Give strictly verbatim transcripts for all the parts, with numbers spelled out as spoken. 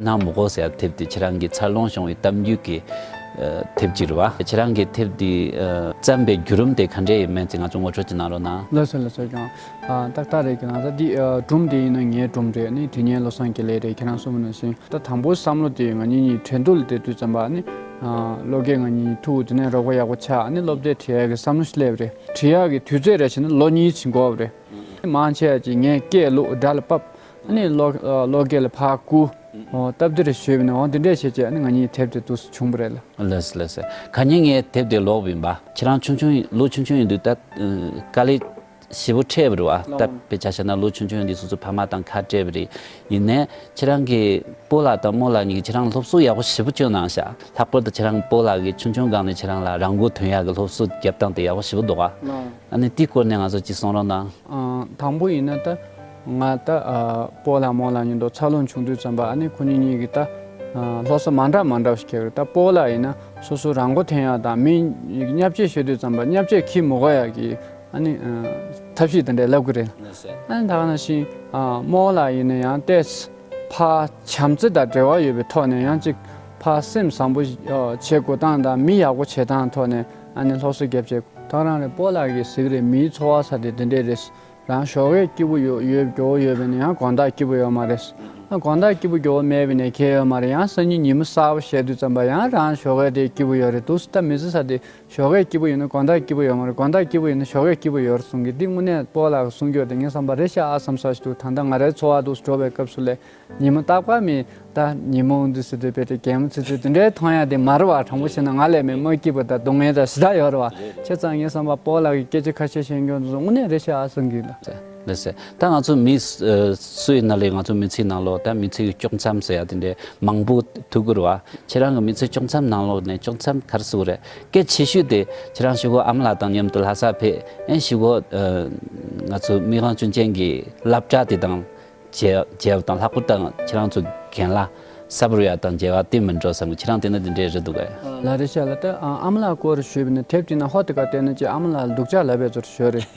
ནང་མི་གོ་ཟེར་ཡ་དེབ་དེ་ཁྱེད་རང་གི་འཚར་ལོངས་བྱུང་བའི་གཏམ་རྒྱུད་ཀྱི་ཨ་དེབ་ཅིག་རེད་བ། ཁྱེད་རང་གི་དེབ་དེ་ཨ་བརྩམས་པའི་བརྒྱུད་རིམ་དེ་ག་འདྲས་ཡིན་མིན་ཅིག་ང་ཚོ་ངོ་སྤྲོད་ཅིག་གནང་རོགས་གནང་། ལགས་སོ་ལགས་སོ། ཀྱང་ཨ་ཏག་ཏག་རེད། ཀྱང་ད་འདི་ཨ་སྒྲུང་དེ་ཡིན་ན་ངའི་སྒྲུང་རེད། ནི་དེ་ཉན་བློ་བཟང་དགེ་ལེགས་རེད། ཁྱེད་རང་གསུངས་པ་ནང་བཞིན་ད་དང་པོ་བསམ་བློ་དེ་ང་གཉིས་གཉིས་ཁྲིན་ཏུའུ་ལ་བསྡད་དུས་ཙམ་པ་ནི་ཨ་བློ་དགེ་ང་གཉིས་ཐུག་དེ་ནས་རོགས་པ་ཡག་པོ་ཆགས། ནི་སློབ་དེབ་བྲིས་ཡག་གི་བསམ་བློ་ཞིག་སླེབས་རེད། བྲིས་ཡག་གི་དུས་ཚོད་རེ་བྱས་ན་ལོ་གཉིས་ཕྱིན་གོ་བ་རེད། མང་ཆེ་བ་ཅིག་ངས་སྐད་བླུགས་སྒྲ་ལ་ཕབ། ཨ་ནི་བློ་ཨ་བློ་དགེ་ལ་ཕར་བསྐུར། ཨོ་སྟབས་བདེ་རེ་ཞུས་པ་ནི་འོ་འདི་འདྲས་བྱས་བྱས་ཨ་ནི་ང་གཉིས་དེབ་དེ་འདུག་སེ་བྱུང་བ་རེད་ལ། ལགས་སོ་ལགས་སོ། ཁ་ཉིན་ངས་དེབ་དེ་ཀློག་པ་ཡིན་པ། ཁྱེད་རང་ཆུང་ཆུང་ལོ་ཆུང་ཆུང་ཡིན་དུས་ད་དཀའ་ལས་ཞེ་པོ་འཕྲད་པ་རེད་བ། ད་དཔེ་ཆ་བཞག་ན་ལོ་ཆུང་ཆུང་ཡིན་དུས་སོ་སོའི་ཕ་མ་དང་ཁ་བྲལ་བ་རེད། ཡིན་ནའི་ཁྱེད་རང་གི་སྤོ་ལགས་དང་རྨོ་ལགས་གཉིས་ཀྱིས་ཁྱེད་རང་སློབ་གསོ་ཡག་པོ་ཞེ་པོ་བསྐྱོན་གནང་ཤག་ལྷག་པར་དུ་ཁྱེད་རང་སྤོ་ལགས་ཀྱིས་ཆུང་ཆུང་སྒང་ནས་ཁྱེད་རང་ལ་རང་མགོ་ཐོན་ཡག་གི་སློབ་གསོ་བརྒྱབ་སྟངས་དེ་ཡག་པོ་ཞེ་པོ་འདུག་ག་ཨ་ནི་དེའི་སྐོར་ནས་ང་ཚོ་ཅིག་གསུང་རོགས་གནང་། ཨ་དང་པོ་ཡིན་ན་ད་ང་ད་ཨ་སྤོ་ལགས་རྨོ་ལགས་གཉིས་འདུག་འཚར་ལོངས་བྱུང་དུས་ཙམ་པ་ཨ་ནི་ཁོ་གཉིས་གཉིས་ཀྱིས་ད་ཨ་སློབ་གསོ་མ་འདྲ་མ་འདྲ་བ་ཞིག་བྱས་ཀྱི་རེད། ད་སྤོ་ལགས་ཡིན་ན་སོ་སོ་རང་མགོ་ཐོན་ཡག་དང་མི་བརྙས་བཅོས་བྱེད་དུས་ཙམ་པ་བརྙས་བཅོས་ཁྱི་མི་དགོས་ཡག་གི་ཨ་ནི་ཨ་ཐབས་ཤེས་དེ་འདྲས་ལབ་ཀྱི་རེད། ཨ་ནི་ད་ག་ནང་བཞིན་ཨ་རྨོ་ལགས་ཡིན་ན་ཡང་ཏོག་ཙམ་ཕར་བྱམས་བརྩེ་དང་འབྲེལ་བ་ཡོད་པའི་ཐོག་ནས་ཡང་ཅིག་ཕར་སེམས་བཟང་པོ་ཞིག་ཨ་བྱེད་དགོས་སྟངས་དང་མི་ཡག་པོ་བྱེད་སྟངས་ཐོག་ནས་ཨ་ནི་སློབ་གསོ་བརྒྱབ་བྱས། ད་རང་རེ་སྤོ་ལགས་ཀྱིས་ཟེར་གི་རེད། མིའི་འཚོ་བ་ཟེར་དེ་འདི་འདྲས་རེད། རང་ཞོགས་ཀས་སྐྱིད་པོ་ཡོད་ཡོད་མགྱོགས་པོ་ཡོད་པས་ན་ཡང་དགོང་དག་སྐྱིད་པོ་ཡོད་མ་རེད། ཨ་དགོང་དག་སྐྱིད་པོ་མགྱོགས་པོ་མེད་པས་ན་ཁྱད་ཡོད་མ་རེད། ཡང་སང་ཉིན་ཉི་མ་གསར་པ་བཤད་དུས་ཙམ་པ་ཡང་རང་ཞོགས་ཀས་དེ་སྐྱིད་པོ་ཡོད་རེད་འདུག་ད་མི་ཚེ་ཟེར་དེ་ཞོགས་ཀས་སྐྱིད་པོ་ཡོད་ན་དགོང་དག་སྐྱིད་པོ་ཡོད་མ་རེད། དགོང་དག་སྐྱིད་པོ་ཡོད་ན་ཞོགས་ཀས་སྐྱིད་པོ་ཡོད་རེད་གསུང་གི། འདི་དངོས་གནས་སྤོ་ལགས་གསུང་རྒྱུ་དེ་ངས་བསམ་པ་རེད་ཤག་ཨ་བསམ་ས་ཞིག་འདུག་ད་ལྟ་ང་རའི་འཚོ་བ་འདུག་འགྲོ་བའི་སྐབས་སུ་ལས་ཉི་མ་རྟག་པར་མི་ད་ཉི་མ་འདི་ཟེར་དུས་བེ་ཏེ་གད་མོ་ཚིག་ཚིག་དེ་འདྲའི་མཐོང་ཡ་དེ་མ་རེད་བ། དྲང་པོ་བཤད་ན་ང་ལས་མེད་མ་སྐྱིད་པ་དང་སྡུག་བསྔལ་དང་ཞེ་དྲག་ཡོད་རེད་བ། བྱས་ཙང་ངས་བསམ་པ་སྤོ་ལགས་ཀྱི་སྐད་ཆ་ཁ་ཤས་བཤད་རྒྱུ་འདི་ཚོ་དངོས་གནས་རེད་ཤག་ཨ་བསམ་གི་ལ། ལགས་སེ། ད་ང་ཚོ་མི་སུ་ཡིན་ན་ལས་ང་ཚོ་མི་ཚེའི་ནང་ལོགས་ད་མི་ཚེ་གི་དཀྱོག་མཚམས་ཟེར་ཡ་དེ་འདྲའི་མང་པོ་ཐུག་གི་རེད་བ། ཁྱེད་རང་གི་མི་ཚེ་དཀྱོག་མཚམས་ནང་ལོགས་ནས་དཀྱོག་མཚམས་ག་རེ་ཟེར་དགོས་རེད། གལ་ཆེ་ཤོས་དེ་ཁྱེད་རང་གཞུག་གུ་ཨ་མ་ལགས་དང་མཉམ་དུ་ལྷ་ས་ཕེབས། ཨེ་གཞུག་གུ་ཨ་ང་ཚོ་མི་དབང་ཅུན་ཅན་གྱི་སློབ་གྲྭ་དེ་དང་མཇལ་མཇལ་བ་དང་ལྷག་པར་དུ་ཁྱེད་རང་ཚོ་རྒན་ལགས་སབ་རུ་ཡ་དང་མཇལ་བ་དེ་མི་འགྲོ་བསམ་གི། ཁྱེད་རང་དེ་ན་དེ་འདྲས་རེད་འདུག་གས། ལགས་རེད་ཤག་ལགས། ད་ཨ་མ་ལགས་སྐོར་ཞུས་པ་ན་དེབ་དེ་ན་ཧོ་དེ་ག་བལྟས་ན་ཅིག་ཨ་མ་ལགས་ལ་སྡུག་ཅག་ལབ་པའི་ཚོར་ཞོར་རེད།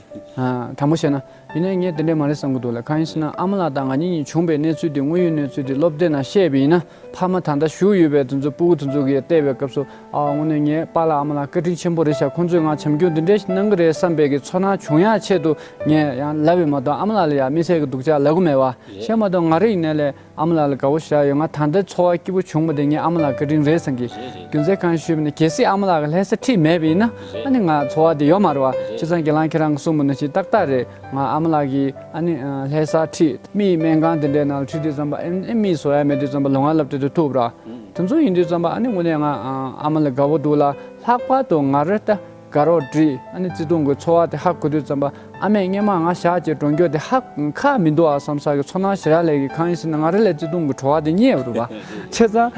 དྲང་པོ་བཤད་ན། ཡིན་ནའི་ངས་དེ་འདྲས་མ་རེད་བསམ་གི་འདུག་ལ། གང་ཡིན་ཟེར་ན་ཨ་མ་ལགས་དང་ང་གཉིས་གཉིས་བྱུང་བའི་གནས་ཚུལ་དེ་དངོས་ཡོད་གནས་ཚུལ་དེ་སློབ་དེབ་ནང་བཤད་པ་ཡིན་ན་ཕ་མ་ད་ལྟ་བཞུགས་ཡོད་པའི་དེ་ཚོ་སྤུ་གུ་དེ་ཚོ་གིས་བལྟས་པའི་སྐབས་སུ་ཨ་དངོས་གནས་ངའི་པཱ་ལགས་ཨ་མ་ལགས་བཀའ་དྲིན་ཆེན་པོ་རེད་ཤག་ཁོང་ཚོས་ང་བྱམས་སྐྱོང་འདི་འདྲས་ཞིག་གནང་གི་རེད་བསམ་པའི་གི་ཚོར་སྣང་བྱུང་ཡག་ཆེད་དུ་ངས་ཡང་ལབ་པས་མ་གཏོགས་ཨ་མ་ལགས་ལ་ཡང་དམིགས་བསལ་གི་སྡུག་ཅག་ལབ་གི་མེད་བ། བྱས་མ་གཏོགས་ང་རང་ཡིན་ནའི་ལས་ཨ་མ་ལགས་ལ་དགའ་བོ་ཞེ་དྲག་ཡོད། ང་ད་ལྟ་འཚོ་བ་སྐྱིད་པོ་བྱུང་བ་དེ་ངའི་ཨ་མ་ལགས་བཀའ་དྲིན་རེད་བསམ་གི། རེད་རེད། རྒྱུ་མཚན་གང་ཞུས་པ་ན་གལ་སྲིད་ཨ་མ་ལགས་ཀྱི་ལྷ་ས་ཁྲིད་མེད་པ་ཡིན་ན་རེད། ཨ་ནི་ང་འཚོ་བ་དེ་ཡོད་མ་རེད་བ། རེད། བྱས་ཙང་རྒན་ལགས་ཁྱེད་རང་གསུངས་པ་ནང་བཞིན་ཏག་ཏག་རེད། ང་ཨ་མ་ལགས་ཀྱིས་ཨ་ནི་ལྷ་ས་ཁྲིད། མིའི་སྨན་ཁང་དེ་འདྲའི་ནང་ལ་ཁྲིད་དུས་ཙམ་པ་ཨེ་ཨེ་མིས་བཟོ་ཡ་མེད་དུས་ཙམ་པ་ལོ་ལྔ་སློབ་གྲྭ་དུ་ཐུག་པ་ར། དེ་ཚོ་ཡིན་དུས་ཙམ་པ་ཨ་ནི་དངོས་གནས་ང་ཨ་མ་ལ་དགའ་བོ་འདུག་ལ། ལྷག་པར་དུ་ང་རེ་ད་དགའ་རོགས་བསྒྲིགས། ཨ་ནི་བརྩེ་དུང་གི་འཚོ་བ་དེ་ཧ་གོ་དུས་ཙམ་པ་ཨ་མས་སྔས་མ་ང་ཞག་གཅིག་འགྲོ་རྒྱུ་དེ་ཧ་ཁག་མི་འདུག་ཨ་བསམ་ས་གི་ཚོར་སྣང་ཞེ་དྲག་སླེབས་གི། གང་ཡིན་ཟེར་ན་ང་རེ་ལ་བརྩེ་དུང་གི་བྲོ་བ་དེ་རྙེད་པ་རེད་བ། བྱས་ཙང་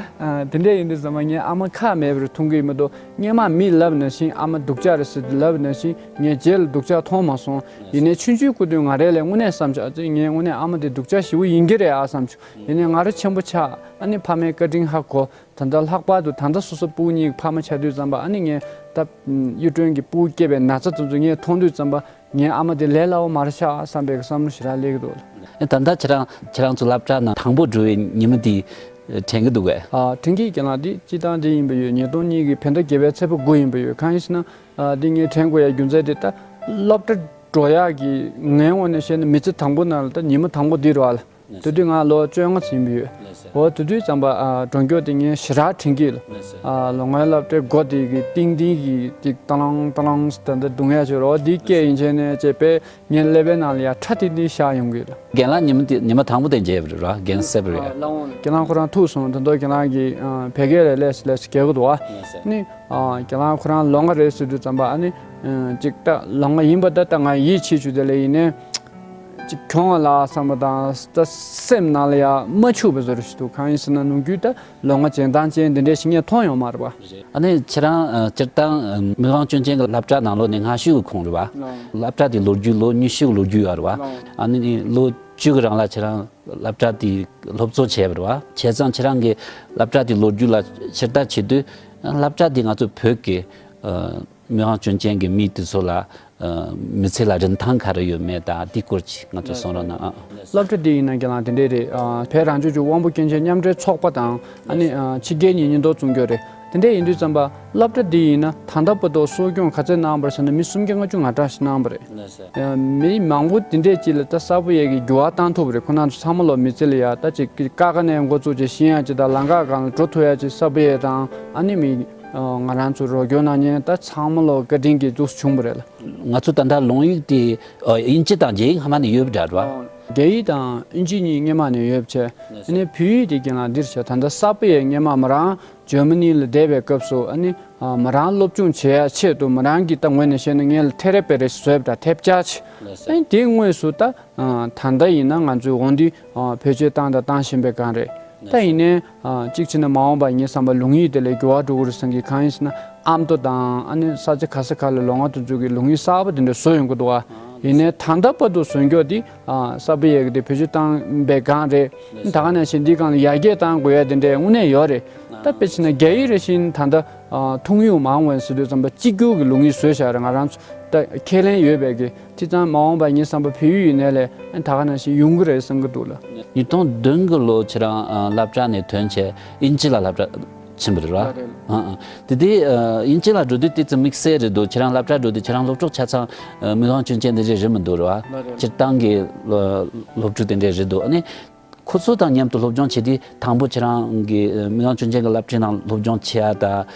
དེ་འདྲས་ཡིན་དུས་ཙམ་པ་ངའི་ཨ་མ་ཁག་མེད་པར་མཐོང་གི་ཡིན་མ་གཏོགས་སྔས་མ་མིས་ལབ་ནང་བཞིན་ཨ་མ་སྡུག་ཅག་རེད་ཟེར་ཏེ་ལབ་ནང་བཞིན་ངས་རྗེས་ལ་སྡུག་ཅག་མཐོང་མ་སོང་། ཡིན་ནའི་ཆུང་ཆུང་སྐུ་དུས་ང་རེ་ལ་དངོས་གནས་བསམ་བྱ་ཨ་ཙི་ངའི་དངོས་གནས་ཨ་མ་དེ་སྡུག་ཅག་ཞེ་པོ་ཡིན་གྱི་རེད་ཨ་བསམ་བྱུང་། ཡིན་ནའི་ང་རང་ཆེན་པོ་ཆགས། ཨ་ནི་ཕ་མའི་བཀའ་དྲིན་ཧ་གོ། ད་ལྟ་ལྷག་པར་དུ་ད་ལྟ་སོ་སོ་སྤུ་གུ་གཉིས་ཀྱི་ཕ་མ་ཆགས་དུས་ཙམ་པ་ཨ་ནི་ངས་ད་གཡུ་སྒྲོན་གྱི་སྤུ་གུ་སྐྱེས་པའི་ན་ཚ་དེ་ཚོ་ངས་མཐོང་དུས་ཙམ་པ་ངའི་ཨ་མ་དེ་ལས་སླ་བོ་མ་རེད་ཤག་བསམ་པའི་བསམ་བློ་ཞེ་དྲག་སླེབས་ཀྱི་འདུག། ཨེ་ད་ལྟ་ཁྱེད་རང་ཁྱེད་རང་ཚོ་སློབ་གྲྭ་ནང་དང་པོ་འགྲོ་བའི་ཉིན་མོ་དེ་དྲན་གྱི་འདུག་གས། ཨ་དྲན་གྱི། རྒན་ལགས་འདི་སྤྱི་བཏང་འདི་ཡིན་པ་ཡོད། ཉིས་སྟོང་གཉིས་ཀྱི་བོད་ཟླ་བརྒྱད་པའི་ཚེས་པ་དགུ་ཡིན་པ་ཡོད། གང་ཡིན་ཟེར་ན་ཨ་འདི་ངས་དྲན་དགོས་ཡ་རྒྱུ་མཚན་དེ་ད་སློབ་གྲྭ་འགྲོ་ཡག་གི་ངའི་ངོས་ནས་བཤད་ན་མི་ཚེ་དང་པོ་ནང་ལ་ད་ཉིན་མོ་དང་པོ་འདི་རེད་བ། དེ་དུས་ང་ལོ་བཅོ་ལྔ་ཙམ་ཡིན་པ་ཡོད། ལགས་སོ། འོ་དེ་དུས་ཙམ་པ་ཨ་འགྲོ་མགྱོགས་དེ་ངས་ཞེ་དྲག་དྲན་གྱི་ལ། ལགས་སོ། ཨ་ལོ་ལྔའི་སློབ་གྲྭའི་སྒོ་དེ་གི་ཏིང་ཏིང་གི་ཅིག་ཏང་ཏང་ཏང་ད་ལྟ་རྡུང་ཡ་ཅིག་རོ་འདི་སྐད་ཡིན་ཆེ་ནས་ཅེས་པས་ངའི་ཀླད་པའི་ནང་ལ་ཡ་ཁྲ་ཐིང་ཐིང་ཤར་ཡོང་གི་ལ། རྒན་ལགས་ཉི་མ་དེ་ཉི་མ་དང་པོ་དེ་མཇལ་བ་རེད་ར། རྒན་སེབ་རེད། ཨ་ལགས་འོང་། རྒན་ལགས་ཁོ་རང་ཐུག་སོང་། ད་དུང་རྒན་ལགས་ཀྱིས་ཨ་བོད་སྐད་ལ་ལས་སུ་ལས་སུ་སྐྱེལ་གི་འདུག་བ། ལགས་སོ། ནི་ཨ་རྒན་ལགས་ཁོ་རང་ལོང་བ་རེད་ཟེར་དུས་ཙམ་པ་ཨ་ནི་ཨ་ཅིག་ད་ལོང་བ་ཡིན་པ་ད་ད་ང་ཡིད་ཆེས་བྱུང་དེ་ལས་ཡིན་ནའི། ཅིག་གྱོང་བ་ལ་བསམ་པ་དང་ད་སེམས་ནང་ལ་ཡ་མ་ཆུག་པའི་བཟོ་འདྲ་ཞིག་འདུག། གང་ཡིན་ཟེར་ན་ནམ་རྒྱུན་ད་ལོང་བ་འཇོན་ཐང་ཅན་འདི་འདྲས་ཞིག་ངས་མཐོང་ཡོང་མ་རེད་པ། ཨ་ནི་ཁྱེད་རང་ཨ་སྤྱིར་བཏང་ཨ་མི་དབང་ཅུན་ཅན་གྱི་སློབ་གྲྭ་ནང་ལོགས་ནས་སྔ་ཤོས་ཀྱི་ཁོངས་རེད་པ། ལགས། སློབ་གྲྭ་དེ་ལོ་རྒྱུས་ལོ་ཉི་ཤུ་ལོ་རྒྱུས་ཡོད་རེད་པ། ལགས། ཨ་ནི་ལོ་བཅུ་གི་རིང་ལ་ཁྱེད་རང་སློབ་གྲྭ་དེ་སློབ་གཙོ་བྱས་པ་རེད་པ། བྱས་ཙང་ཁྱེད་རང་གི་སློབ་གྲྭ་དེ་ལོ་རྒྱུས་ལ་ཕྱིར་ལྟ་བྱེད་དུས་སློབ་གྲྭ་དེ་ང་ཚོ་བོད་ཀྱི་ཨ་མི་དབང་ཅུན་ཅན་གྱི་མི་དེ་ཚོ་ལ། མི་ཚེ་ལ་རིན་ཐང་ག་རེ་ཡོད་མེད་དང་དེའི་སྐོར་ཅིག་ང་ཚོས་གསུང་རོགས་གནང་། སློབ་གྲྭ་འདི་ཡིན་ན་རྒན་ལགས་དེ་འདྲས་རེད། བོད་རང་སྐྱོང་ལྗོངས་དབང་པོ་སྐྱོན་ཅན་མཉམ་འབྲེལ་ཚོགས་པ་དང་ཨ་ནི་ཕྱི་རྒྱལ་གཉིས་མཉམ་དུ་བཙུགས་རྒྱུ་རེད། དེ་འདྲས་ཡིན་དུས་ཙམ་པ་སློབ་གྲྭ་འདི་ཡིན་ན་ད་ལྟ་བར་དུ་གསོ་སྐྱོང་ག་ཚད་གནང་བ་རེད་ཟེར་ན་མི་སུམ་བརྒྱ་ལྔ་བཅུ་ང་གྲངས་ཤིག་གནང་བ་རེད། མི་མང་པོ་དེ་འདྲས་ཅིག་ལ་ད་གསར་པ་ཡས་ཀྱི་འགྱུར་བ་བཏང་ཐུབ་པ་རེད། ཁོ་རང་ཚོ་ཚང་མ་ལོ་མི་ཚེ་ལ་ཡ་ད་ཅིག་ཀ་ཁ་ནས་འགོ་བཙུགས་ཅིག་ཤེས་ཡ་ཅིག་དང་ལམ་ཁ་སྒང་ལ་འགྲོ་ཐུབ་ཡ་ཅིག་གསར་པ་ཡས་དང་ཨ་ནི་མི་ང་རང་ཚོ་རོགས་སྐྱོར་གནང་མཁན་ད་ཚང་མ་ལོ་བཀའ་དྲིན་གྱིས་འདུག་བྱུང་བ་རེད་ལ། ང་ཚོ་ད་ལྟ་ལུང་ཡིག་དེ་ཨ་དབྱིན་ཇི་དང་རྒྱ་ཡིག་སྔ་མ་ནས་ཡོད་པ་འདྲ་རེད་བ། རྒྱ་ཡིག་དང་དབྱིན་ཇི་གཉིས་སྔོན་མ་ནས་ཡོད་པ་བྱས། ཨ་ནི་བོད་ཡིག་དེ་རྒན་ལགས་འདིར་བྱས་ད་ལྟ་གསར་པ་ཡས་སྔོན་མ་མོ་རང་ཇར་མ་ནི་ལ་བསྡད་པའི་སྐབས་སུ་ཨ་ནི་ཨ་མོ་རང་སློབ་སྦྱོང་བྱེད་ཡ་ཆེད་དུ་མོ་རང་གིས་ད་ངོས་ནས་བཤད་ན་ངེད་ལ་ཐེ་རེ་པེ་རེ་བཟོས་པ་དང་ཐེབས་ཆག་ཆེ། ཨ་ནི་དེའི་དངོས་སུ་ད་ཨ་ད་ལྟ་ཡིན་ན་ང་ཚོའི་འོང་འདི་ཨ་བེད་སྤྱོད་བཏང་དང་བཏང་བཞིན་པའི་སྒང་རེད། ད་ཡིན་ནའི་ཨ་གཅིག་བྱས་ན་མ་འོངས་པ་ངའི་བསམ་པ་ལུང་ཡིག་དེ་ལས་འགྱུར་བ་འགྲོ་གི་རེད་བསམ་གི། གང་ཡིན་ཟེར་ན་ཨ་མདོ་དང་ཨ་ནི་ས་ཆ་ག་ས་ག་ལ་ལོ་ལྔ་དུ་འཛུལ་གི་ལུང་ཡིག་གསར་པ་དེ་འདྲ་བཟོ་ཡོང་གི་འདུག་ཨ། ཡིན་ནའི་ད་ལྟ་བར་དུ་བཟོ་མཁན་དེ་ཨ་གསར་པ་ཡས་གི་དེ་བེད་སྤྱོད་བཏང་པའི་སྒང་རེད། ད་ག་ནང་བཞིན་འདིའི་སྒང་ལ་ཡར་རྒྱས་བཏང་དགོས་ཡ་དེ་འདྲའི་དངོས་གནས་ཡོད་རེད། ད་དཔེ་བྱས་ན་རྒྱ་ཡིག་རེ་བཞིན་ད་ལྟ་ཨ་ཐུང་ཡུག་མང་བ་ཟེར་དུས་ཙམ་པ་གཅིག་གྱུར་གྱི་ལུང་ཡིག་བཟོས་བཞག་རེད། ང་རང་ཚོ་ད་ཁས་ལེན་ཡོད་པའི་གི་དེ་ཙང་མ་འོངས་པ་ངའི་བསམ་པ་བོད་ཡིག་ཡིན་ནའི་ལས་ཨ་ད་ག་ནང་བཞིན་ཡོང་གི་རེད་བསམ་གི་འདུག་ལ། ཉིས་སྟོང་བདུན་གི་ལོ་ཁྱེད་རང་ཨ་སློབ་གྲྭ་ནས་ཐོན་བྱས་དབྱིན་ཇི་ལ་སློབ་གྲྭ་ཕྱིན་པ་རེད་བ། ལགས་རེད། ཨ་ཨ། དེ་དུས་ཨ་དབྱིན་ཇི་ལ་འགྲོ་དུས་ཏོག་ཙམ་དམིགས་བསལ་རེད་འདུག་ཁྱེད་རང་སློབ་གྲྭ་འགྲོ་དུས་ཁྱེད་རང་སློབ་ཕྲུག་ཆ་ཚང་ཨ་མིག་དབང་སྐྱོན་ཅན་དེ་འདྲས་རེད་མི་འདུག་རེད་བ། ལགས་རེད། སྤྱིར་བཏང་གི་སློ་སློབ་ཕྲུག་དེ་འདྲས་རེད་འདུག་ཨ་ནི་ཁོ་ཚོ་དང་མཉམ་དུ་སློབ་སྦྱོང་བྱེད་དུས་དང་པོ་ཁྱེད་རང་གི་ཨ་མིག་དབང་སྐྱོན་ཅན་གྱི་སློབ་གྲྭའི་ནང་སློབ་སྦྱོང་བྱེད་ཡ་ད་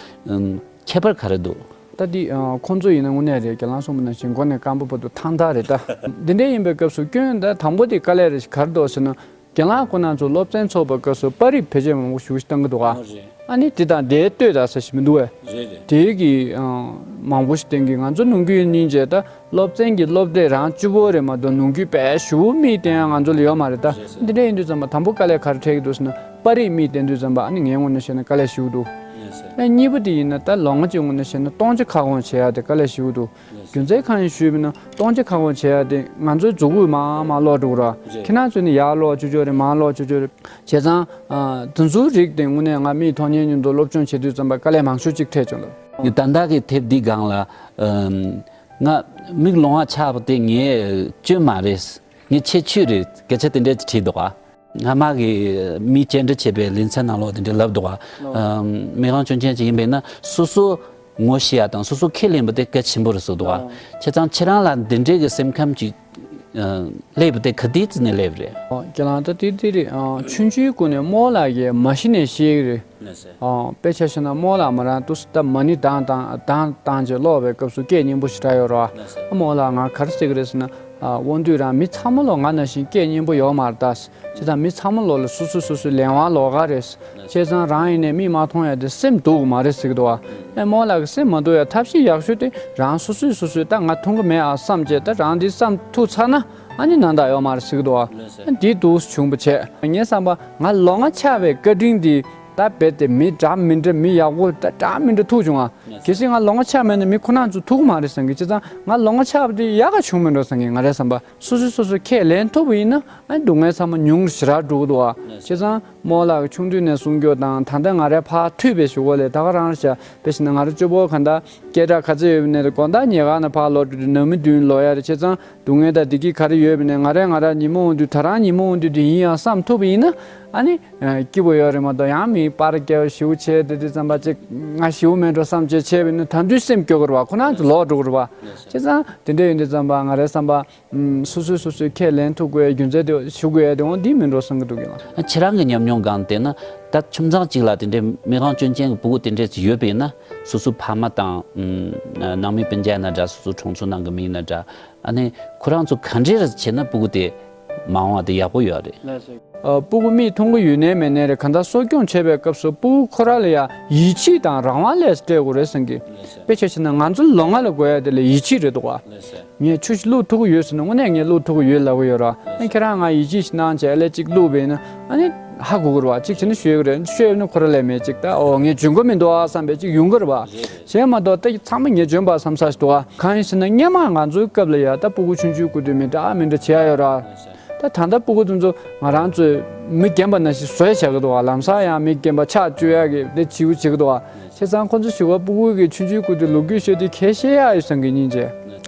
ཨམ་ཁྱད་པར་ག་རེ་འདུག་ད་འདི་ཨ་ཁོང་ཚོ་ཡིན་ན་དངོས་གནས་རེད། རྒན་ལགས་གསུངས་པ་ནང་བཞིན་མགོ་ནས་རྐང་པ་བར་དུ་ཐང་ཐག་རེད་ད། འདི་འདྲས་ཡིན་པའི་སྐབས་སུ་སྐྱོན་ད་དང་པོ་དེ་དཀའ་ལས་རེད་ག་རེ་འདུག་ཟེར་ན། རྒན་ལགས་ཁོ་རང་ཚོ་སློབ་ཚན་ཚོགས་པའི་སྐབས་སུ་པར་རིས་བེད་སྤྱོད་མང་པོ་ཞེ་པོ་ཞིག་བཏང་གི་འདུག་ག་ཨ་རེད། ཨ་ནི་དེ་དང་དེའི་ལྟོས་དང་ཟེར་ཞིག་མི་འདུག་བས། རེད་རེད། དེའི་གི་ཨང་མང་པོ་ཞིག་བསྟན་གི། ང་ཚོ་ནམ་རྒྱུན་སྙིང་རྗེ་ད་སློབ་ཚན་གྱི་སློབ་དེབ་རང་གཅིག་པོ་རེད་མ་གཏོགས་ནམ་རྒྱུན་དཔེ་ཞེ་པོ་མིག་བསྟན་ཡ་ང་ཚོ་ལ་ཡོད་མ་རེད་ད། རེད་རེད། འདི་འདྲ་ཡིན་དུས་ཙམ་པ་དང་པོ་དཀའ་ལས་ག་རེ་འཕྲད་ཀྱི་འདུག་ཟེར་ན་པར་རིས་མིག་བསྟན་དུས་ཙམ་པ་ཨ་ནི་ངའི་ངོས་ནས་བཤད་ན་དཀའ་ལས་ཞེ་པོ་འདུག་རེད་རེད། ཨ་གཉིས་པ་དེ་ཡིན་ན་ད་ལོ་ལྔ་གཅིག་ངོས་ནས་བཤད་ན་སྟོང་ཆ་ཁ་སྐོང་བྱེད་ཡ་དེ་དཀའ་ལས་ཞེ་པོ་འདུག་རྒྱུ་མཚན་གང་ཡིན་ཞུས་པ་ན་སྟོང་ཆ་ཁ་སྐོང་བྱེད་ཡ་དེ་ང་ཚོའི་མཛུབ་གུ་མར་མར་ཀློག་འགྲོ་གི་ར། རེད། ཁྱེད་རང་ཚོ་ནི་ཡར་ཀློག་ཆོག་ཆོག་རེད། མར་ཀློག་ཆོག་ཆོག་རེད། བྱས་ཙང་ཨ་དེ་ཚོའི་རིགས་དེ་དངོས་གནས་ང་མིའི་ཐོག་ཉན་ཉུང་དུ་སློབ་སྦྱོང་བྱེད་དུས་ཙམ་པ་དཀའ་ལས་མང་ཤོས་གཅིག་འཕྲད་བྱུང་ལ། ངས་ད་ལྟ་གི་དེབ་འདི་སྒང་ལ་ཨམ་ང་མིག་ལོང་བ་ཆགས་པ་དེ་ངའི་སྐྱོན་མ་རེད། ངའི་ཁྱད་ཆོས་རེད། སྐད་ཆ་དེ་འདྲས་བྲིས་འདུག་ག་སྔ་མ་གི་མིས་བཅར་འདྲི་བྱས་པའི་ལེ་ཚན་ནང་ལོགས་དེ་འདྲ་ལབ་འདུག་ག་ཨོ། ཨམ། མིག་དབང་སྐྱོན་ཅན་ཅིག་ཡིན་པས་ན་སོ་སོ་ངོ་ཤེས་ཡ་དང་སོ་སོ་ཁས་ལེན་པ་དེ་གལ་ཆེན་པོ་རེད་ཟེར་འདུག་ག་ཨོ། བྱས་ཙང་ཁྱེད་རང་ལ་འདི་འདྲའི་གི་སེམས་ཁམས་ཅིག་ཨ། སླེབས་པ་དེ་ག་དུས་ཙམ་ནས་སླེབས་རེད། ཨོ། རྒན་ལགས་ད་དེ་དེ་རེད། ཨ། ཆུང་ཆུང་སྒང་ནས་རྨོ་ལགས་ཀྱིས་མ་གཞི་ནས་ཤེས་ཀྱི་རེད། ལགས་སོ། ཨོ། དཔེ་ཆ་བཞག་ན་རྨོ་ལགས་མོ་རང་ཏུ་སི་ད་མ་ཎི་བགྲང་བགྲང་བགྲང་བགྲང་བྱས་ཀློག་པའི་སྐབས་སུ་སྐད་སྙན་པོ་ཞེ་དྲག་ཡོད་རེད་བ། ལགས་སོ། རྨོ་ལགས་ང་ག་རེ་ཟེར་གི་རེད་ཟེར་ན། ཨ། དབང་འདུས་རང་མི་ཚང་མ་ལོ་ང་ནང་བཞིན་སྐད་སྙན་པོ་ཡོད་མ་རེད་ད། བྱས་ཙང་མི་ཚང་མ་ལོ་ལ་སོ་སོ་སོ་སོའི་ལས་དབང་ལོགས་ཀ་རེད། བྱས་ཙང་རང་ཡིན་ནའི་མིག་མ་མཐོང་ཡ་དེ་སེམས་སྡུག་གི་མ་རེད་ཟེར་གི་འདུག་བ། ཨེ་རྨོ་ལགས་ཀྱི་སེམས་མ་སྡུག་ཡ་ཐབས་ཤེས་ཡག་ཤོས་དེ་རང་སོ་སོས་སོ་སོས་ད་ང་མཐོང་གི་མེད་ཨ་བསམ་བྱས་ད་རང་འདི་བསམ་ཐུབ་ཚར་ན་ཨ་ནི་ནང་ད་ཡོད་མ་རེད་ཟེར་གི་འདུག་བ། ཨ་འདི་སྡུག་བྱུང་བ་བྱས། ངའི་བསམ་པ་ང་ལོ་ལྔ་ཆགས་པའི་བཀའ་དྲིན་འདི་ད་རྦད་དེ་མི་འདྲ་མི་འདྲ་མི་ཡག་པོ་ད་འདྲ་མི་འདྲ་ཐུག་བྱུང་ཨ། གལ་སྲིད་ང་ལོ་ལྔ་ཆགས་མེད་ན་མི་ཁོ་ན་ཚོ་ཐུག་གི་མ་རེད་བསམ་གི། བྱས་ཙང་ང་ལོ་ལྔ་ཆགས་པ་དེ་ཡག་ག་བྱུང་མེད་འགྲོ་བསམ་གི། ང་རའི་བསམ་པ་སོ་སོས་སོ་སོ་ཁས་ལེན་ཐུབ་པ་ཡིན་ན་ཨ་སྡུག་བསྔལ་ཚང་མ་ཉུང་རུ་ཞེ་དྲག་འགྲོ་གི་འདུག་ཨ། བྱས་ཙང་རྨོ་ལགས་ཀྱི་ཆུང་དུས་ནས་གསུང་རྒྱུ་དང་ད་ལྟ་ང་རའི་ཕར་ཐུག་པའི་གཞུག་གུ་ལས་ད་ག་རང་རེད་ཤག་དཔེ་བཞག་ན་ང་རང་གཅིག་པོ་གང་ལྟར་སྐད་གྲགས་ག་ཚད་ཡོད་པ་ནས་དགོང་དག་ཉལ་ཁང་ནས་ཕར་ལོག་འགྲོ་དུས་ནང་མི་མདུན་ལོག་ཡ་རེད། བྱས་ཙང་སྡུག་བསྔལ་དང་བདེ་སྐྱིད་ག་རེ་ཡོད་པ་ནས་ང་རས་ང་ར་ཉིན་མོ་འོང་དུས་ད་རང་ཉིན་མོ་འོང་དུས་དེ་ཡིན་ཡང་བསམ་ཐུབ་པ་ཡིན་ན་ཨ་ནི་སྐྱིད་པོ་ཡོད་རེད་མ་གཏོགས་ཡང་མི་པར་རྒྱག་ཞེ་པོ་བྱས་དེ་དུས་ཙམ་པ་ཅིག་ང་ཞེ་པོ་མེད་འགྲོ་བསམ་བྱས་བྱས་པ་ཡིན་ན་ད་དུང་སེམས་སྐྱོ་གི་རེད་བ། ཁོ་རང་ཚོ་ལོག་འགྲོ་གི་རེད་བ། བྱས་ཙང་དེ་འདྲ་ཡིན་དུས་ཙམ་པ་ང་རའི་བསམ་པ། ཨམ། སོ་སོས་སོ་སོས་ཁས་ལེན་ཐུབ་དགོས་རྒྱུ་མཚན་དེ་ཞུ་དགོས་ཡ་དེ་འོང་འདི་མིན་འགྲོ་བསམ་གི་འདུག་གི་ལ། ཁྱེད་རང་གི་ཉམས་མྱོང་སྒང་བལྟས་ན་ད་ཁྱིམ་ཚང་གཅིག་ལ་དེ་འདྲའི་མིག་དབང་སྐྱོན་ཅན་གྱི་ཕྲུ་གུ་དེ་འདྲས་ཅིག་ཡོད་པ་ཡིན་ན་སོ་སོའི་ཕ་མ་དང་། ཨམ། ནང་མི་སྤུན་ཀྱག་ཡིན་ན་འདྲ་སོ་སོའི་གྲོང་ཚོ་ནང་གི་མི་ཡིན་ན་འདྲ་ཨ་ནི་ཁོ་རང་ཚོ་ག་འདྲས་རེ་བྱས་ན་ཕྲུ་གུ་དེ་མ་འོངས་པ་དེ་ཡག་པོ་ཡོད་རེད། ལགས་སོ། ཨ། ཕྲུ་གུ་མིག་མཐོང་གི་ཡོད་ནའི་མེད་ནའི་རེད། གང་ལྟར་གསོ་སྐྱོང་བྱེད་པའི་སྐབས་སུ་ཕྲུ་གུ་ཁོ་རང་ལ་ཡ་ཡིད་ཆེས་དང་རང་དབང་ལས་སྤྲད་དགོས་རེད་བསམ་གི། ལགས་སོ། དཔེ་ཆ་བཞག་ན་ང་ཚོ་ལོ་ལྔ་ལ་དགོས་ཡ་དེ་ལ་ཡིད་ཆེས་རེད་འདུག་བ། ལགས་སོ། ངས་ཆུ་ཞིག་བླུག་ཐུབ་ཀྱི་ཡོད་ཟེར་ན་དངོས་གནས་ངས་བླུག་ཐུབ་ཀྱི་ཡོད་ལབ་ཀྱི་ཡོད་ར། ཨ་ཁྱེད་རང་ང་ཡིད་ཆེས་ཤིག་གནང་བྱས་ཨ་ལས་གཅིག་བླུག་པས་ན་ཨ་ནི་ཧ་གོ་གི་རེད་བ། གཅིག་བྱས་ན་ཤོད་ཀྱི་རེད། ཤོད་ན་ཁོ་རང་ལས་མེད་གཅིག་ད་ཨོ་ངས་འཇོན་གི་མི་འདུག་ཨ་བསམ་པའི་གཅིག་ཡོང་གི་རེད་བ། རེད་རེད། བྱས་མ་གཏོགས་ད་ཚང་མ་ངས་འཇོན་པ་བསམ་ས་ཞིག་འདུག་ཨ། གང་ཡིན་ཟེར་ན་སྔོན་མ་ང་ཚོའི་སྐབས་ལ་ཡ་ད་ཕྲུ་གུ་ཆུང་ཆུང་སྐུ་དུས་མི་འདྲ་མི་འདྲ་བྱེད་ཡ་ཡོད་ར། ད་ད་ལྟ་ཕྲུ་གུ་དེ་ཚོ་ང་རང་ཚོས་མི་རྒན་པ་ནང་བཞིན་བཟོས་བྱ་གི་འདུག་བ། ལམ་སང་ཡང་མི་རྒན་པ་ཆགས་བཅུག་ཡག་གི་དེ་བྱིའུ་བྱེད་ཀྱི་འདུག་བ། བྱས་ཙང་ཁོ་ཚོ་ཞུ་བ་ཕྲུ་གུ་གི་ཆུང་ཆུང་སྐུ་དུས་ལོ་རྒྱུས་ཤོད་དུས་ཁས་བཤད་ཡག་ཡོད་བསམ་གི་སྙིང་རྗེ།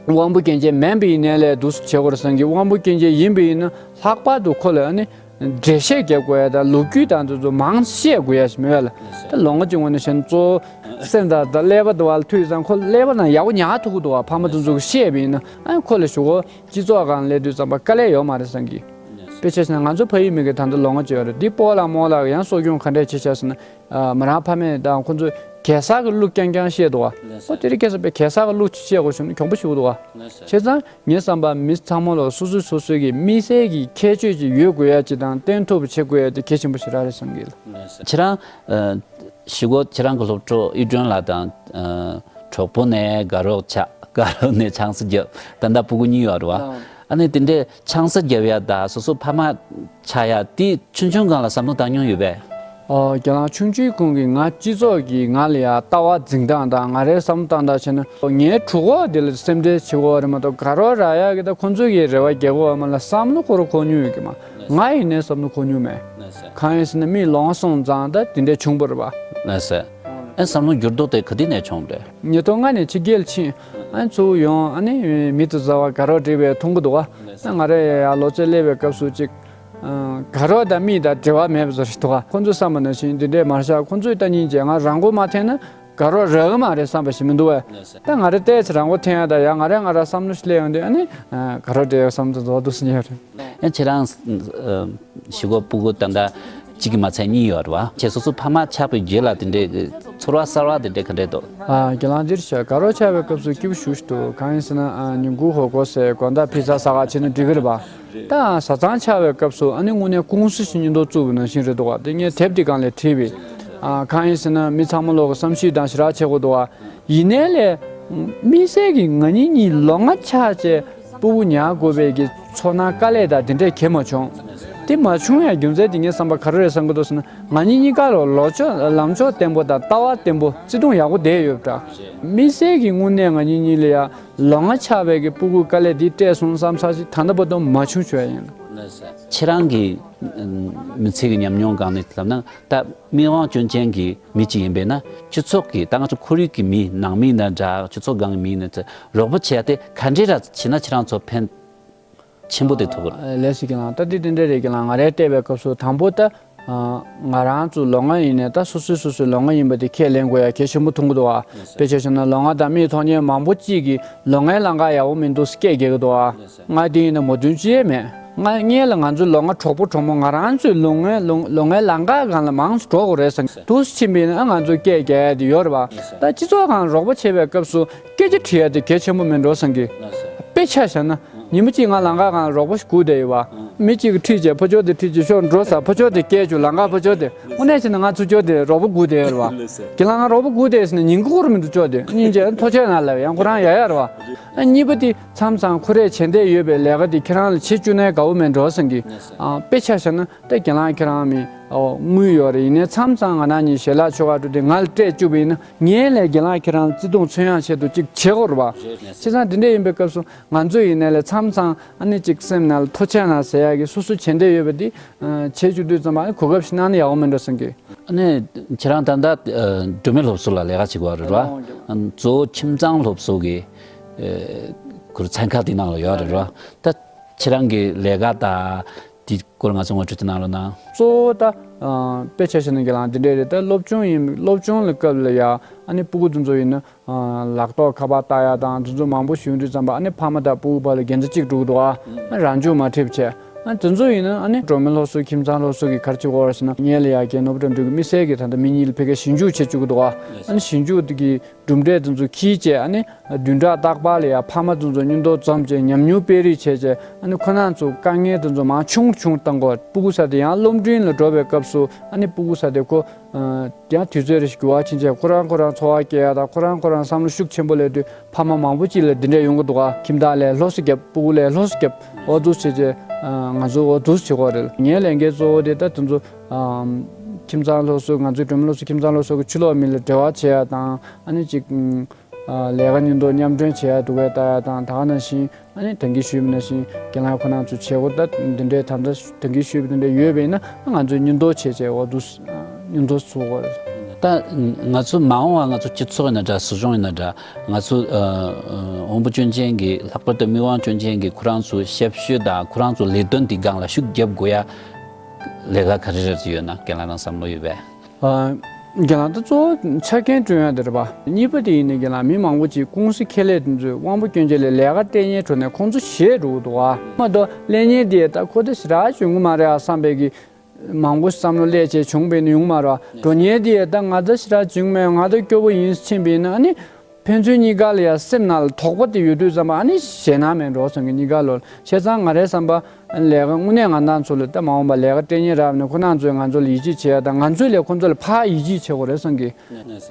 དབང་པོ་སྐྱོན་ཅན་མིན་པ་ཡིན་ནའི་ལས་འདུག་སེ་བྱེད་དགོས་རེད་བསམ་གི། དབང་པོ་སྐྱོན་ཅན་ཡིན་པ་ཡིན་ན་ལྷག་པར་དུ་ཁོ་ལ་ཨ་ནི་འགྲེལ་བཤད་རྒྱབ་དགོས་ཡ་དང་ལོ་རྒྱུས་དང་དེ་ཚོ་མང་བཤད་དགོས་ཡ་ཞིག་མེད་པ་ལ། ད་ལོ་ལྔ་གཅིག་སྔོན་ནས་བྱས་ན་གཙོ་བོ་སེམས་དང་ད་ཀླད་པ་དུ་བ་ལ་ཐུག་ཡོད་ཙང་ཁོ་ཀླད་པ་ནང་ཡག་པོ་ཉར་ཐུབ་ཀྱི་འདུག་བ། ཕ་མ་དེ་ཚོ་གིས་བཤད་པ་ཡིན་ན་ཨ་ནི་ཁོ་ལ་གཞུག་གུ་སྤྱི་ཚོགས་སྒང་སླེབས་དུས་ཙམ་པ་དཀའ་ལས་ཡོད་མ་རེད་བསམ་གི། དཔེ་ཆ་བཞག་ན་ང་ཚོ་ཕ་ཡུལ་མི་གི་ད་ལྟ་ལོ་ལྔ་གཅིག་ཡོད་རེད། འདི་སྤོ་ལགས་རྨོ་ལགས་ཀྱིས་ཡང་གསོ་སྐྱོང་ག་འདྲས་བྱེད་ཤག་ཟེར་ན། ཨ། མོ་རང་ཕ་མས་དང་ཁོ་ཚོས་གེ་སར་གྱི་གླུ་རྐྱང་རྐྱང་བཤད་འདུག་བ། ལགས་སོ། ཨོ་དེ་རིང་ཁ་སང་དཔེ་གེ་སར་གྱི་གླུ་བཤད་དགོས་བྱུང་ན་གྱོང་པོ་ཞེ་པོ་འདུག་བ། ལགས་སོ། བྱས་ཙང་ངས་བསམ་པ་མི་ཚང་མ་ལ་སོ་སོས་སོ་སོའི་གི་དམིགས་བསལ་གྱི་ཁྱད་ཆོས་ཅིག་ཡོད་དགོས་ཡ་ཅིག་དང་བསྟན་ཐུབ་པ་བྱེད་དགོས་ཡ་དེ་གལ་ཆེན་པོ་ཞེ་དྲག་རེད་བསམ་གི། ལགས་སོ། ཁྱེད་རང་། ཨ། གཞུག་གུ་ཁྱེད་རང་གི་སློབ་གྲོགས་གཡུ་སྒྲོན་ལགས་དང་། ཨ། གྲོགས་པོ་ནས་དགའ་རོགས་ཆགས། དགའ་རོགས་ནས་ཆང་ས་བརྒྱབ། ད་ལྟ་སྤུ་གུ་གཉིས་ཡོད་རེད་བ། ཨ་ནི་དེ་འདྲའི་ཆང་ས་བརྒྱབ་ཡ་ད་སོ་སོ་ཕ་མ་ཆགས་ཡ་དེ་ཆུང་ཆུང་སྒང་ལ་བསམ་བློ་བཏང་མྱོང་ཡོད་པས། ཨོ། རྒན་ལགས། ཆུང་ཆུང་གོང་གི་ང་སྤྱི་ཚོགས་ཀྱིས་ང་ལ་ཡ་ལྟ་བ་འཛིན་སྟངས་དང་ང་རའི་བསམ་བློ་བཏང་སྟངས་བྱས་ན་ངའི་གྲོགས་པོ་དེ་ལ་སེམས་ཁྲལ་བྱེད་དགོས་པ་རེད་མ་གཏོགས་དགའ་རོགས་རག་ཡ་གི་ད་ཁོང་ཚོས་ཀྱི་རེ་བ་རྒྱག་དགོས་པ་མ་ལ་བསམ་བློ་ཁོ་རང་འཁོར་མྱོང་ཡོད་ཀྱི་མ། ང་ཡིན་ནའི་བསམ་བློ་འཁོར་མྱོང་མེད། ལགས་སོ། གང་ཡིན་ཟེར་ན་མི་ལོ་ལྔ་སོང་ཙང་ད་དེ་འདྲའི་བྱུང་བ་རེད་པ། ལགས་སོ། ཨ། བསམ་བློ་འགྱུར་ལྡོག་དེ་ག་དུས་ནས་བྱུང་རེད། ཉིས་སྟོང་ལྔ་ནས་ཕྱི་རྒྱལ་ཕྱིན། ཨ། ཚུར་ཡོང་ཨ་ནི་མི་དེ་ཚོ་བ་དགའ་རོགས་བསྒྲིགས་པའི་མཐོང་གི་འདུག་བ། ལགས་སོ། ད་ང་རེ་ཡ་ལོ་ཚོད་སླེབས་པའི་སྐབས་སུ་ཅིག་ཨ། དགའ་རོགས་དང་མི་དང་འབྲེལ་བ་མེད་པ་བཟོ་ཞིག་འདུག་ག་ཁོ་ཚོས་བསམ་པ་ནང་བཞིན་འདི་འདྲས་མ་བྱ། ཁོ་ཚོས་ལྟ་ཉིན་བྱས་ང་རང་མགོ་མ་འཐེན་ན་དགའ་རོགས་རག་གི་མ་རེད་བསམ་པ་ཞིག་མི་འདུག་བས། ད་ང་རེ་ལྟས་ཚེ་རང་མགོ་འཐེན་ཡ་ད་ཡ་ང་རེ་ང་ར་བསམ་བློ་ཞིག་སླེབས་ཡོང་དུས་ཨ་ནི་དགའ་རོགས་འབྲེལ་ཡོད་བསམ་དུ་བཟོ་འདུག་སེ་ཉོས་རེད། ཨ། ཁྱེད་རང་། ཨ། གཞུག་གུ་སྤུ་གུ་ད་ལྟ་གཅིག་གིས་མ་ཚད་གཉིས་ཡོད་རེད་བ། ཁྱེད་སོ་སོ་ཕ་མ་ཆགས་པའི་རྗེས་ལ་དེ་འདྲའི་ཚོར་བ་གསར་བ་དེ་འདྲའི་ག་འདྲས་འདུག་ཨ། རྒན་ལགས། འདིར་བྱས་དགའ་རོགས་ཆགས་པའི་སྐབས་སུ་སྐྱིད་པོ་ཞེ་པོ་ཞིག་འདུག་གང་ཡིན་ཟེར་ན། ཨ། ཉིན་གུང་ཧོ་གོ་སེ་དགོང་དག་ཕི་ཛ་ཟ་ག་ཕྱིན་ན་འགྲིག་གི་རེད་པ། ད་བཟའ་ཚང་ཆགས་པའི་སྐབས་སུ་ཨ་ནི་དངོས་གནས་ཀུང་སི་ཞིག་མཉམ་དུ་བཙུགས་པ་ནང་བཞིན་རེད་འདུག་ག་དེ་ངས་དེབ་དེ་སྒང་ལ་བྲིས་པས། ཨ། གང་ཡིན་ཟེར་ན་མི་ཚང་མ་ལོག་གི་བསམ་ཤེས་དང་ཞེ་དྲག་བྱེད་དགོས་འདུག་ག་ཡིན་ནའི་ལས། དམིགས་བསལ་གྱིས་ང་གཉིས་གཉིས་ལོ་ལྔ་ཆགས་བྱས་སྤུ་གུ་ཉར་དགོས་པའི་གི་ཚོར་སྣང་དཀའ་ལས་དང་དེ་འདྲས་གང་ཡང་མ་བྱུང་། དེ་མ་བྱུང་ཡ་རྒྱུ་མཚན་དེ་ངའི་བསམ་པ་ག་རེ་རེད་བསམ་གྱི་འདུག་ཟེར་ན། ང་གཉིས་གཉིས་ཀ་ལ་ལོ་ཕྱོགས་ལངས་ཕྱོགས་བརྟན་པོ་དང་ལྟ་བ་བརྟན་པོ་བརྩེ་དུང་ཡག་པོ་བསྡད་ཡོད་པ་འདྲ། དམིགས་བསལ་གྱིས་དངོས་གནས་ང་གཉིས་གཉིས་ལ་ཡ་ལོ་ལྔ་ཆགས་པའི་གི་སྤུ་གུ་དཀའ་ལས་འདི་སྤྲད་སོང་བསམ་ས་ཞིག་ད་ལྟ་བར་དུ་མ་བྱུང་བྱུང་ཡ་ཡིན། ཁྱེད་རང་གི་མི་ཚེ་གི་ཉམས་མྱོང་སྒང་ནས་ལབ་ན། ད་མི་དབང་སྐྱོན་ཅན་གྱི་མི་གཅིག་ཡིན་པས་ན། སྤྱི་ཚོགས་ཀྱི་ད་ང་ཚོ་ཁོར་ཡུག་གི་མི། ནང་མི་ཡིན་ན་འདྲ། སྤྱི་ཚོགས་སྒང་གི་མི་ཡིན་ན་འདྲ། རོགས་པ་བྱས་ཏེ་ག་འདྲས་ར་བྱས་ན་ཁྱེད་རང་ཚོ་ཕན་ཆེན་པོ་དེ་ཐོགས་ཀྱི་རེད། ལགས་སོ་རྒན་ལགས། ད་དེ་དེ་འདྲ་རེད་རྒན་ལགས། ང་རའི་བལྟས་པའི་སྐབས་སུ་དང་པོ་ད། ཨ། ང་རང་ཚོ་ལོ་ལྔ་ཡིན་ནའི་ད་སོ་སོས་སོ་སོའི་ལོ་ལྔ་ཡིན་པ་དེ་ཁས་ལེན་དགོས་ཡ་གལ་ཆེན་པོ་མཐོང་གི་འདུག་ག་དཔེ་ཆ་བཞག་ན་ལོ་ལྔ་དང་མིའི་ཐོག་ཉེ་མང་པོ་གཅིག་གིས་ལོ་ལྔའི་ལམ་ཁ་ཡག་པོ་མི་འདུག་སྐད་རྒྱག་གི་འདུག་ག་ང་དེ་ཡིན་ན་མོས་མཐུན་ཅི་ཡང་མེད། ང་སྔོན་ལ་ང་ཚོའི་ལོ་ལྔ་གྲོགས་པོ་གྲོགས་མོ་ང་རང་ཚོའི་ལོ་ལྔའི་ལོ་ལོ་ལྔའི་ལམ་ཁ་སྒང་ལ་མང་ཙམ་འགྲོ་དགོས་རེད་བསམ་གི་འདུག་ཕྱིན་པ་ཡིན་ན་ང་ཚོས་སྐད་རྒྱག་ཡ་དེ་ཡོད་རེད་པ། ད་སྤྱི་ཚོགས་སྒང་རོགས་པ་བྱེད་པའི་སྐབས་སུ་སྐད་ཆ་དྲི་ཡ་དེ་གལ་ཆེན་པོ་མིན་འགྲོ་བསམ་གི་དཔེ་ཆ་བཞག་ན། ཉིན་མོ་གཅིག་ང་ལམ་ཁ་སྒང་རོགས་པ་ཞིག་སྒུག་བསྡད་ཡོད་པ། མི་གཅིག་གིས་ཁྲིད་བྱས་ཕར་ཕྱོགས་དེ་ཁྲིད་བྱས་ཤོག་འགྲོ་ཟེར། ཕར་ཕྱོགས་དེ་བསྐྱལ་བཅུག་ལམ་ཁ་ཕར་ཕྱོགས་དེ། དངོས་གནས་བྱས་ན་ང་ཚུར་ཕྱོགས་དེ་རོགས་པ་སྒུག་བསྡད་ཡོད་རེད་པ། རྒན་ལགས། ང་རོགས་པ་སྒུག་བསྡད་ཟེར་ནས་ཉིན་གུང་རུ་མི་འདུག་ཅོག་དེ་སྙིང་རྗེ་ཐུགས་རྗེ་གནང་ལབ། ཡང་ཁོ་རང་ཡ་ཡ་རེད་པ། ཨ། གཉིས་པ་དེ་མཚམས་མཚམས་ཁོ་རས་བྱེད་འདོད་ཡོད་པའི་ལས་ཀ་དེ་ཁྱེད་རང་ལ་བྱེད་བཅུག་ན་དགའ་པོ་མེད་འགྲོ་བསམ་གི་ཨ། དཔེ་ཆ་བཞག་ན་ད་རྒན་ལགས་ཁྱེད་རང་མི། ཨོ། དངུལ་ཡོད་རེད། ཡིན་ནའི་མཚམས་མཚམས་ང་རང་གཉིས་ཞལ་ལག་མཆོད་ག་འགྲོ་དུས་ང་ལ་སྤྲད་བཅུག་པ་ཡིན་ན་ངས་ལས་རྒན་ལགས་ཁྱེད་རང་ལ་བརྩེ་དུང་མཚོན་ཡག་ཆེད་དུ་ཅིག་བྱེད་དགོས་རེད་པ། བྱས་ཙང་དེ་འདྲ་ཡིན་པའི་སྐབས་སུ་ང་ཚོ་ཡིན་ནའི་ལས་མཚམས་མཚམས་ཨ་ནི་ཅིག་སེམས་ནང་ལ་ཐུགས་རྗེ་གནང་ཟེར་ཡག་གི་སོ་སོ་བྱེད་འདོད་ཡོད་པ་དེ་བྱེད་བཅུག་དུས་ཙམ་པ་ཨ་ནི་གོ་སྐབས་ཤིག་གནང་ན་ཡག་པོ་མེད་འགྲོ་བསམ་གི་ཨ་ནི་ཁྱེད་རང་ད་ལྟ་སྒྲོལ་མའི་སློབ་གསོ་ལ་ལས་ཀ་བྱེད་ཀྱི་ཡོད་རེད་པ། ཨ། གཙོ་བོ་ཁྱིམ་ཚང་སློབ་གསོ་གི་ཁུར་ཚན་ཁག་དེ་ནང་ལ་ཡོད་རེད་པ། ད་ཁྱེད་རང་གི་ལས་ཀ་ད། དེའི་སྐོར་ང་ཚོ་ངོ་སྤྲོད་ཅིག་གནང་རོགས་གནང་། གཙོ་བོ་ད། ཨ། དཔེ་ཆ་བཞག་ན་རྒན་ལགས་འདི་འདྲས་རེད། ད་སློབ་ཆུང་ཡིན། སློབ་ཆུང་ལ་སྐབས་ལ་ཡ་ཨ་ནི་སྤུ་གུ་དེ་ཚོ་ཡིན་ན། ཨ། ལག་ཐོག་ཁ་པར་ལྟ་ཡ་དང་དེ་ཚོ་མང་པོ་ཞིག་ཡོང་དུས་ཙམ་པ་ཨ་ནི་ཕ་མ་དང་སྤུ་གུ་བར་ལ་འགལ་ཟླ་གཅིག་འགྲོ་གི་འདུག་ཨ། ཨ། རང་འཇུག་མ་ཁྲིད་བྱས། ཨ། དེ་ཚོ་ཡིན་ན་ཨ་ནི་སྒྲོལ་མའི་སློབ་གསོ་ཁྱིམ་ཚང་སློབ་གསོ་གི་ག་རེ་བྱེད་དགོས་རེད་ཟེར་ན། ངས་ལ་ཡ་རྒན་ནོར་བུ་དགྲ་འདུལ་གྱི་དམིགས་བསལ་གྱི་ད་ལྟ་མི་གཉིས་ལ་ཕ་གིར་ཞིབ་འཇུག་བྱེད་བཅུག་གི་འདུག་ཨ། ཨ་ནི་ཞིབ་འཇུག་དེ་གི་གྲུབ་འབྲས་དེ་ཚོ་འཁྱེར་བྱས་ཨ་ནི་བདུན་ཕྲག་རྟག་པར་ལ་ཡ་ཕ་མ་དེ་ཚོ་མཉམ་དུ་འཛོམས་བྱས་ཉམས་མྱོང་སྤེལ་རེས་བྱས་བྱས་ཨ་ནི་ཁོ་རང་ཚོ་དཀའ་ངལ་དེ་ཚོ་མར་ཆུང་ཆུང་བཏང་དགོས། སྤུ་གུ་ས་དེ་ཡང་སློབ་འབྲིང་ལ་འགྲོ་བའི་སྐབས་སུ་ཨ་ནི་སྤུ་གུ་ས་དེ་ཁོ། ཨ། ཡང་དུས་ཚོད་རེ་ཞིག་འགྱུར་བ་ཕྱིན་བྱས་ཁོ་རང་ཁོ་རང་འཚོ་བ་སྐྱེལ་ཡ་དང་ཁོ་རང་ཁོ་རང་བསམ་བློ་ཤུགས་ཆེན་པོ་སླེབས་དུས་ཕ་མ་མང་པོ་ཅིག་ལ་འདི་འདྲས་ཡོང་གི་འདུག་ག་ཁྱིམ་བདག་ལས་ལྷོད་སེ་རྒྱབ། སྤུ་གུ་ལས་ལྷོད་སེ་རྒྱབ། འོ་འདུག་སེ་བྱས་བྱས་ང་ཚོ་འོ་འདུག་སེ་བྱེད་དགོས་རེད། ངའི་ལས་འགན་གཙོ་བོ་དེ་ད་དེ་ཚོ། ཨ། ཁྱིམ་ཚང་སློབ་གསོ། ང་ཚོའི་སྒྲོལ་མ་སློབ་གསོ་ཁྱིམ་ཚང་སློབ་གསོ་གི་ཕྱི་ལོགས་མི་ལ་འབྲེལ་བ་བྱེད་ཡ་དང་ཨ་ནི་ཅིག་ཨ། ལས་ཀ་མཉམ་དུ་མཉམ་སྐྲུན་བྱེད་ཡ་འདུག་གས་ལྟ་ཡ་དང་། ད་ག་ནང་བཞིན་ཨ་ནི་ད་གིན་ཞུས་པ་ནང་བཞིན་རྒན་ལགས་ཁོ་རང་ཚོ་བྱེད་སྒོ་ད་འདི་འདྲའི་ད་ལྟ་ད་གིན་ཞུས་པ་འདི་འདྲ་ཡོད་པ་ཡིན་ན་ང་ཚོས་མཉམ་དུ་བྱས་བྱས་འོ་འདུག་སེ་མཉམ་དུ་བཟོ་དགོས་རེད། ད་ང་ཚོ་མ་འོངས་པ་ང་ཚོ་སྤྱི་ཚོགས་ཡིན་ན་འདྲ། སྲིད་གཞུང་ཡིན་ན་འདྲ། ང་ཚོ་ཨ་ཨ་དབང་པོ་སྐྱོན་ཅན་གྱི། ལྷག་པར་དུ་མིག་དབང་སྐྱོན་ཅན་གྱི་ཁོ་རང་ཚོའི་ཞབས་ཞུ་དང་ཁོ་རང་ཚོའི་ལས་དོན་དེའི་སྒང་ལ་ཤུགས་རྒྱབ་དགོས་ཡ་ལས་ཀ་ག་རེ་རེ་ཡོད་ན་རྒན་ལགས་རང་བསམ་བློ་ཡོད་པས། ཨ། རྒན་ལགས། ད་གཙོ་བོ་ཆ་རྐྱེན་བསྐྲུན་ཡ་དེ་རེད་པ། གཉིས་པ་དེ་ཡིན་ནའི་རྒན་ལགས་མི་མང་པོ་ཅིག་ཀུང་སི་ཁེ་ལས་དེ་ཚོས་དབང་པོ་སྐྱོན་ཅན་ལ་ལས་ཀ་སྤྲད་མཁན་ཁྲོད་ནས་ཁོང་ཚོ་ཞེད་འགྲོ་གི་འདུག་ཨ། མ་གཏོགས་ལས་མཁན་དེ་ད་ཁོ་ད་ཞེ་དྲག་འཇོན་གི་མ་རེད་ཨ་བསམ་པའི་གི་མང་པོ་བསམ་བློ་སླེབས་བྱས་བྱུང་བས་ནི་ཡོང་མ་རེད་པ། འགྲོ་མཁན་དེ་ད་ང་ད་ཞེ་དྲག་འཇོན་མེད། ང་ད་སྐྱོ་པོ་ཡིན་ཕྱིན་པས་ན་ཨ་ནི། ཕན་ཚུན་གཉིས་ཀ་ལ་ཡང་སེམས་ནང་ལ་དོགས་པ་དེ་ཡོད་དུས་ཙམ་པ་ཨ་ནི་ཞེད་སྣང་མེད་འགྲོ་སོང་གི་གཉིས་ཀ་ལོ། བྱས་ཙང་ང་རའི་བསམ་པ་ལས་ཀ་དངོས་གནས་ང་རང་ཚོ་ལ་ད་མ་འོངས་པ་ལས་ཀ་སྤྲད་མཁན་རག་ནས་ཁོ་རང་ཚོས་ང་ཚོ་ལ་ཡིད་ཆེས་བྱེད་ཡ་དང་ང་ཚོས་ལས་ཁོ་ཚོ་ལ་ཕར་ཡིད་ཆེས་བྱེད་དགོས་རེད་བསམ་གི།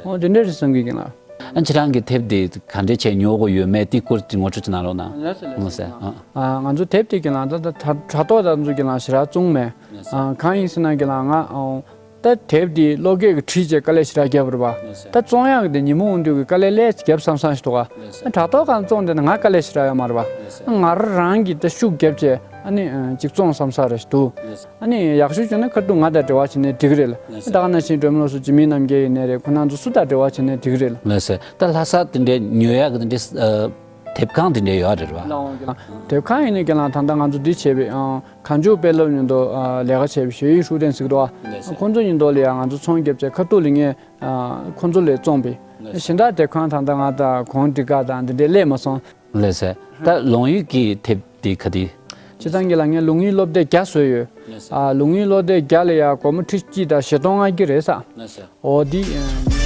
ཨོ་དེ་འདྲ་རེད་བསམ་གི་ཡིན་ལ། ཨ་ཁྱེད་རང་གི་དེབ་དེ་ག་འདྲས་བྱས་ཉོ་དགོས་ཡོད་མེད་དེ་སྐོར་དེ་ངོ་སྤྲོད་ཅིག་གནང་རོགས་གནང་། ལགས་སོ་ལགས་སོ། ལགས་སོ། ཨ། ཨ། ང་ཚོ་དེབ་དེ་གི་ལ་ད་ད་དྲ་དྲ་ཐོག་ད་ང་ཚོ་གི་ལ་ཞེ་དྲག་བཙོང་མེད། ཨ། གང་ཡིན་ཟེར་ན་གི་ལ་ང་ཨོ། ད་དེབ་འདི་ཀློག་སྐད་ཀྱི་བྲིས་བྱས་དཀའ་ལས་ཞེ་དྲག་བརྒྱབ་རེད་པ། ད་བཙོང་ཡག་གི་དེ་ཉིན་མོ་འོང་དུས་ཀྱི་དཀའ་ལས་ལས་བརྒྱབ་བསམ་བསམ་ཞིག་འདུག་ག་དྲ་ཐོག་གང་བཙོང་དེ་ན་ང་དཀའ་ལས་ཞེ་དྲག་ཡོད་མ་རེད་པ། ང་རང་རང་གིས་ད་ཤུགས་བརྒྱབ་བྱས་ཨ་ནི་ཅིག་བཙོང་བསམ་ས་རེད་འདུག་ཨ་ནི་ཡག་ཤོས་བྱུང་ན་ཁ་ཐུག་ང་དང་འབྲེལ་བ་བྱས་ནས་འགྲིག་རེད་ལ། ད་ག་ནང་བཞིན་སྒྲོལ་མ་ལགས་སུ་འཇིགས་མེད་རྣམ་རྒྱལ་ཡིན་ནའི་རེད། ཁོ་རང་ཚོ་སུ་དང་འབྲེལ་བ་བྱས་ནས་འགྲིག་རེད་ལ། ལགས་སོ། ད་ལྷ་ས་དེ་འདྲའི་ཉོ་ཡག་གི་དེ་འདྲའི་ཨ། དེབ་ཁང་དེ་འདྲའི་ཡོད་རེད་པ། དེབ་ཁང་ཡིན་ནའི་གི་ལ་ད་ལྟ་ང་ཚོ་འདི་བྱས་པའི་ཨ། གངས་ལྗོངས་དཔོན་སློབ་མཉམ་དུ་ཨ། ལས་ཀ་བྱས་པའི་ཞོ་ཡིས་ཧྲུའུ་ཏན་ཟེར་གི་འདུག་ཨ། ལགས་སོ། ཁོང་ཚོ་མཉམ་དུ་ལ་ཡང་ང་ཚོ་ཚོང་བརྒྱབ་བྱས་ཁ་ཐུག་ལ་ངས་ཨ། ཁོང་ཚོ་ལས་བཙོང་པའི། ལགས་སོ། གཞན་དག་དེབ་ཁང་ད་ལྟ་ང་དང་གོང་སྒྲིག་ག་དང་འདི་འདྲའི་སླེབས་མ་སོང་། ལགས་སོ། ད་ལོང་ཡུལ་གྱི་དེབ་དེ་ག་དེ། སྤྱིར་བཏང་གི་ལ་ངས་ལོང་ཡུལ་སློབ་དེབ་བརྒྱ་བཟོས་ཡོད། ལགས་སོ། ཨ། ལོང་ཡུལ་སློབ་དེབ་བརྒྱ་ལ་ཡང་སྒོར་མོ་ཁྲི་གཅིག་དང་བཞི་སྟོང་ལྔ་བརྒྱ་རེད་ས། ལགས་སོ། འོ་འདི། ཨ།